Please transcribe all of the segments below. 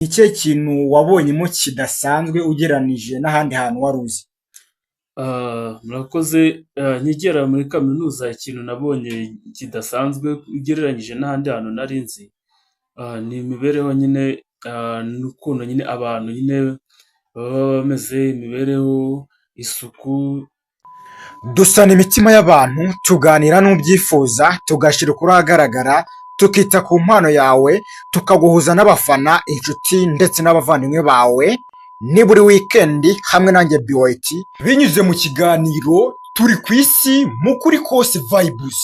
Ni ikihe kintu wabonyemo kidasanzwe ugereranije n'ahandi hantu wari uzi? Murakoze, nkigera muri kaminuza ikintu nabonye kidasanzwe ugereranyije n'ahandi hantu nari nzi, ni imibereho nyine, n'ukuntu nyine abantu nyine baba bameze, imibereho, isuku. Dusana imitima y'abantu, tuganira n'ubyifuza, tugashyira ukuri ahagaragara, tukita ku mpano yawe, tukaguhuza n'abafana, inshuti ndetse n'abavandimwe bawe. Ni buri weekend hamwe nanjye BYT, binyuze mu kiganiro Turi ku Isi mu kuri kose vibes.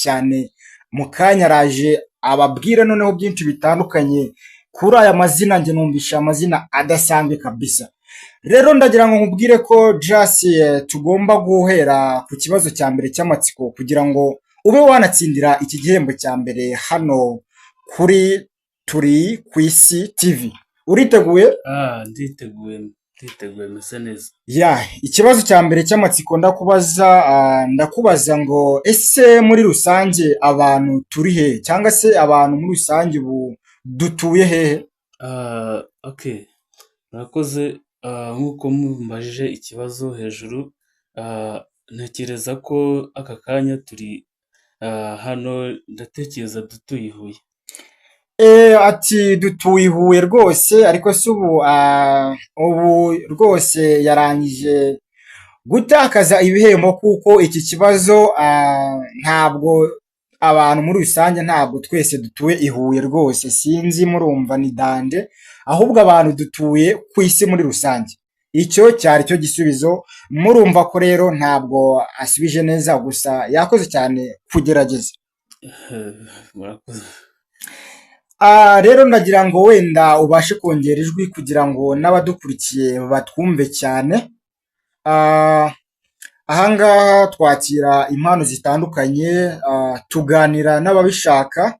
Cyane mu kanya araje ababwire noneho byinshi bitandukanye kuri aya mazina. Njye numvisha amazina adasanzwe kabisa. Rero ndagira ngo nkubwire ko Just tugomba guhera ku kibazo cya mbere cy'amatsiko kugira ngo ube wanatsindira iki gihembo cya mbere hano kuri Turi ku Isi TV. Uriteguye? Nditeguye, nditeguye, meze neza. Ya, ikibazo cya mbere cy'amatsiko ndakubaza, ndakubaza ngo ese muri rusange abantu turi he, cyangwa se abantu muri rusange ubu dutuye hehe? Okay, murakoze, nk'uko mumbajije ikibazo hejuru, ntekereza ko aka kanya turi hano, ndatekereza dutuye i Huye. Ati dutuye i Huye rwose, ariko se ubu rwose yarangije gutakaza ibihembo, kuko iki kibazo ntabwo abantu muri rusange, ntabwo twese dutuye i Huye rwose, sinzi murumva ni danger, ahubwo abantu dutuye ku isi muri rusange. Icyo cyari cyo gisubizo. Murumva ko rero ntabwo asubije neza, gusa yakoze cyane kugerageza. Murakoze. Rero ndagira ngo wenda ubashe kongera ijwi kugira ngo n'abadukurikiye batwumve cyane. Ahangaha twakira impano zitandukanye, tuganira n'ababishaka,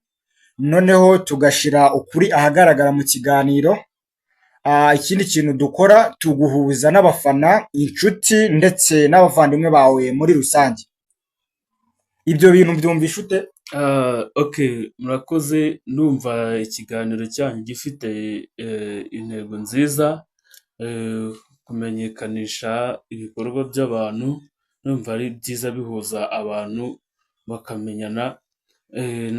noneho tugashyira ukuri ahagaragara mu kiganiro. Ikindi kintu dukora, tuguhuza n'abafana, inshuti ndetse n'abavandimwe bawe muri rusange. Ibyo bintu byumvisha ute? Okay, murakoze, ndumva ikiganiro cyanyu gifite intego nziza, kumenyekanisha ibikorwa by'abantu, ndumva ari byiza bihuza abantu bakamenyana,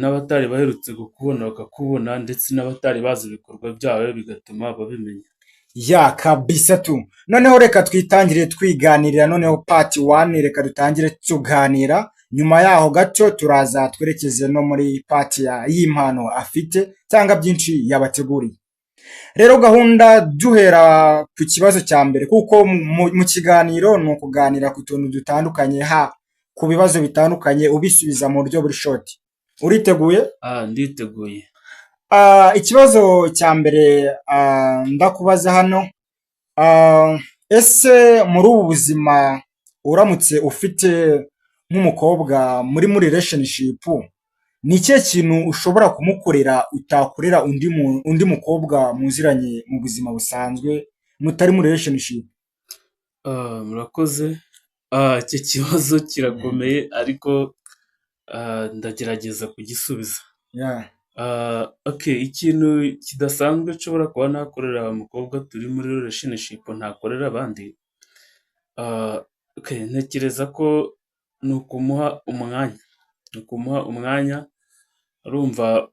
n'abatari baherutse kukubona bakakubona, ndetse n'abatari bazi ibikorwa byawe bigatuma babimenya. Ya, kabisa tu. Noneho reka twitangire twiganirira, noneho part one, reka dutangire tuganira. Nyuma yaho gato turaza twerekeze no muri part y'impano afite cyangwa byinshi yabateguriye. Rero gahunda, duhera ku kibazo cya mbere, kuko mu kiganiro ni ukuganira ku tuntu dutandukanye, ha ku bibazo bitandukanye ubisubiza mu buryo buri short. Uriteguye? Nditeguye. Ikibazo cya mbere ndakubaza hano, ese muri ubu buzima uramutse ufite nk'umukobwa muri relationship, ni ikihe kintu ushobora kumukorera utakorera undi mukobwa muziranye mu buzima busanzwe mutari muri relationship? Murakoze, iki kibazo kirakomeye, ariko ndagerageza kugisubiza. Okay, ikintu kidasanzwe nshobora kuba nakorera umukobwa turi muri relationship ntakorera abandi, okay, ntekereza ko ni ukumuha umwanya, ni ukumuha umwanya. Urumva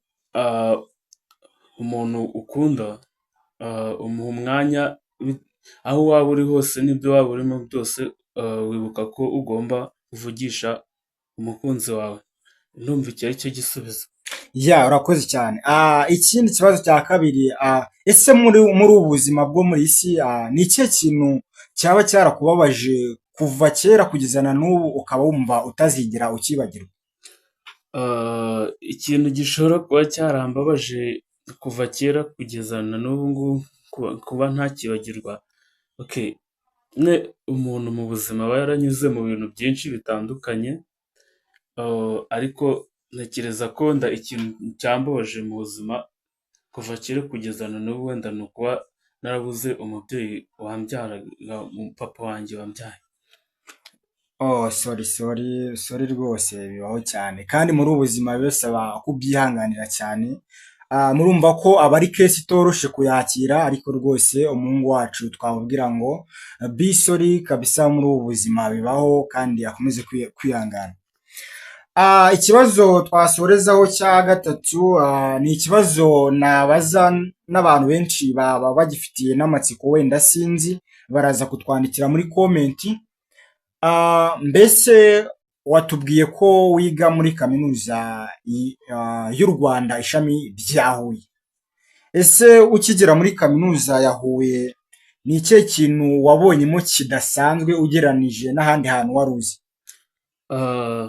umuntu ukunda umuha umwanya, aho waba uri hose n'ibyo waba urimo byose, wibuka ko ugomba kuvugisha umukunzi wawe. Ndumva icyo ari cyo gisubizo. Ya, urakoze cyane. Ikindi kibazo cya kabiri, ese muri ubu buzima bwo muri iyi si, ni ikihe kintu cyaba cyarakubabaje kuva kera kugeza na n'ubu ukaba wumva utazigera ukibagirwa? Ikintu gishobora kuba cyarambabaje kuva kera kugeza na n'ubu ngubu kuba ntakibagirwa, okay, nyine umuntu mu buzima aba yaranyuze mu bintu byinshi bitandukanye, ariko ntekereza ko wenda ikintu cyambabaje mu buzima kuva kera kugeza na n'ubu wenda ni ukuba narabuze umubyeyi wambyaraga, papa wanjye wambyaye. Oh, sorry, sorry, sorry rwose, bibaho cyane kandi muri ubu buzima bisaba kubyihanganira cyane. Murumva ko aba ari case itoroshe kuyakira, ariko rwose umuhungu wacu twamubwira ngo be sorry kabisa, muri ubu buzima bibaho kandi akomeze kwihangana. Ikibazo twasorezaho cya gatatu ni ikibazo nabaza n'abantu benshi baba bagifitiye n'amatsiko, wenda sinzi, baraza kutwandikira muri comment. Mbese watubwiye ko wiga muri Kaminuza y'u Rwanda, ishami rya Huye. Ese ukigera muri Kaminuza ya Huye, ni ikihe kintu wabonyemo kidasanzwe ugereranije n'ahandi hantu wari uzi?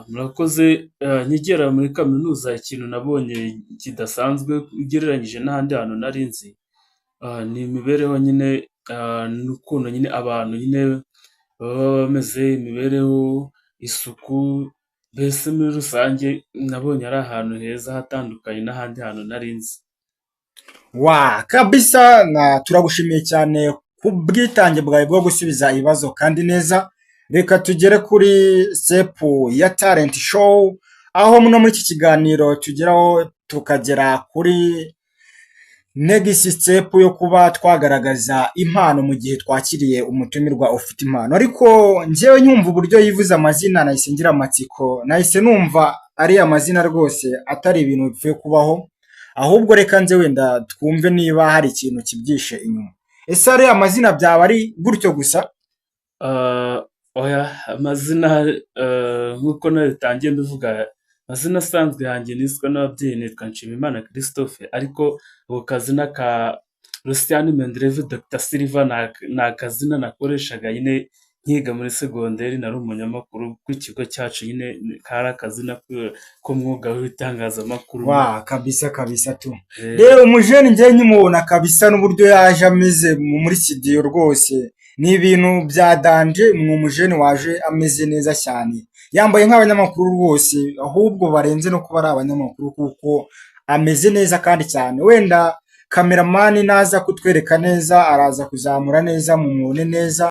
Murakoze. Nkigera muri kaminuza, ikintu nabonye kidasanzwe ugereranyije n'ahandi hantu nari nzi ni imibereho nyine, n'ukuntu nyine abantu nyine baba bameze, imibereho, isuku, mbese muri rusange nabonye ari ahantu heza hatandukanye n'ahandi hantu nari nzi. Wa kabisa na turagushimiye cyane ku bwitange bwawe bwo gusubiza ibibazo kandi neza. Reka tugere kuri step ya talent show, aho no muri iki kiganiro tugeraho tukagera kuri next step yo kuba twagaragaza impano mu gihe twakiriye umutumirwa ufite impano. Ariko njyewe nyumva uburyo yivuze amazina, nahise ngira amatsiko, nahise numva ariya mazina rwose atari ibintu bipfuye kubaho, ahubwo reka nze wenda twumve niba hari ikintu kibyishe inyuma. Ese ariya mazina byaba ari gutyo gusa? Oya, amazina, nk'uko nabitangiye mbivuga, amazina asanzwe yanjye niswe n'ababyeyi nitwa Nshimiyimana Christophe, ariko ako kazina ka Rusiyani Menderevi Dr Silva ni akazina nakoreshaga nyine nkiga muri segonderi, nari umunyamakuru ku kigo cyacu nyine, kari akazina k'umwuga w'itangazamakuru. Wa kabisa kabisa tu. Rero umujene njye nkimubona kabisa n'uburyo yaje ameze muri studio, rwose ni ibintu bya danger. Ni umujene waje ameze neza cyane, yambaye nk'abanyamakuru rwose, ahubwo barenze no kuba ari abanyamakuru kuko ameze neza kandi cyane. Wenda cameraman naza kutwereka neza, araza kuzamura neza mumubone neza.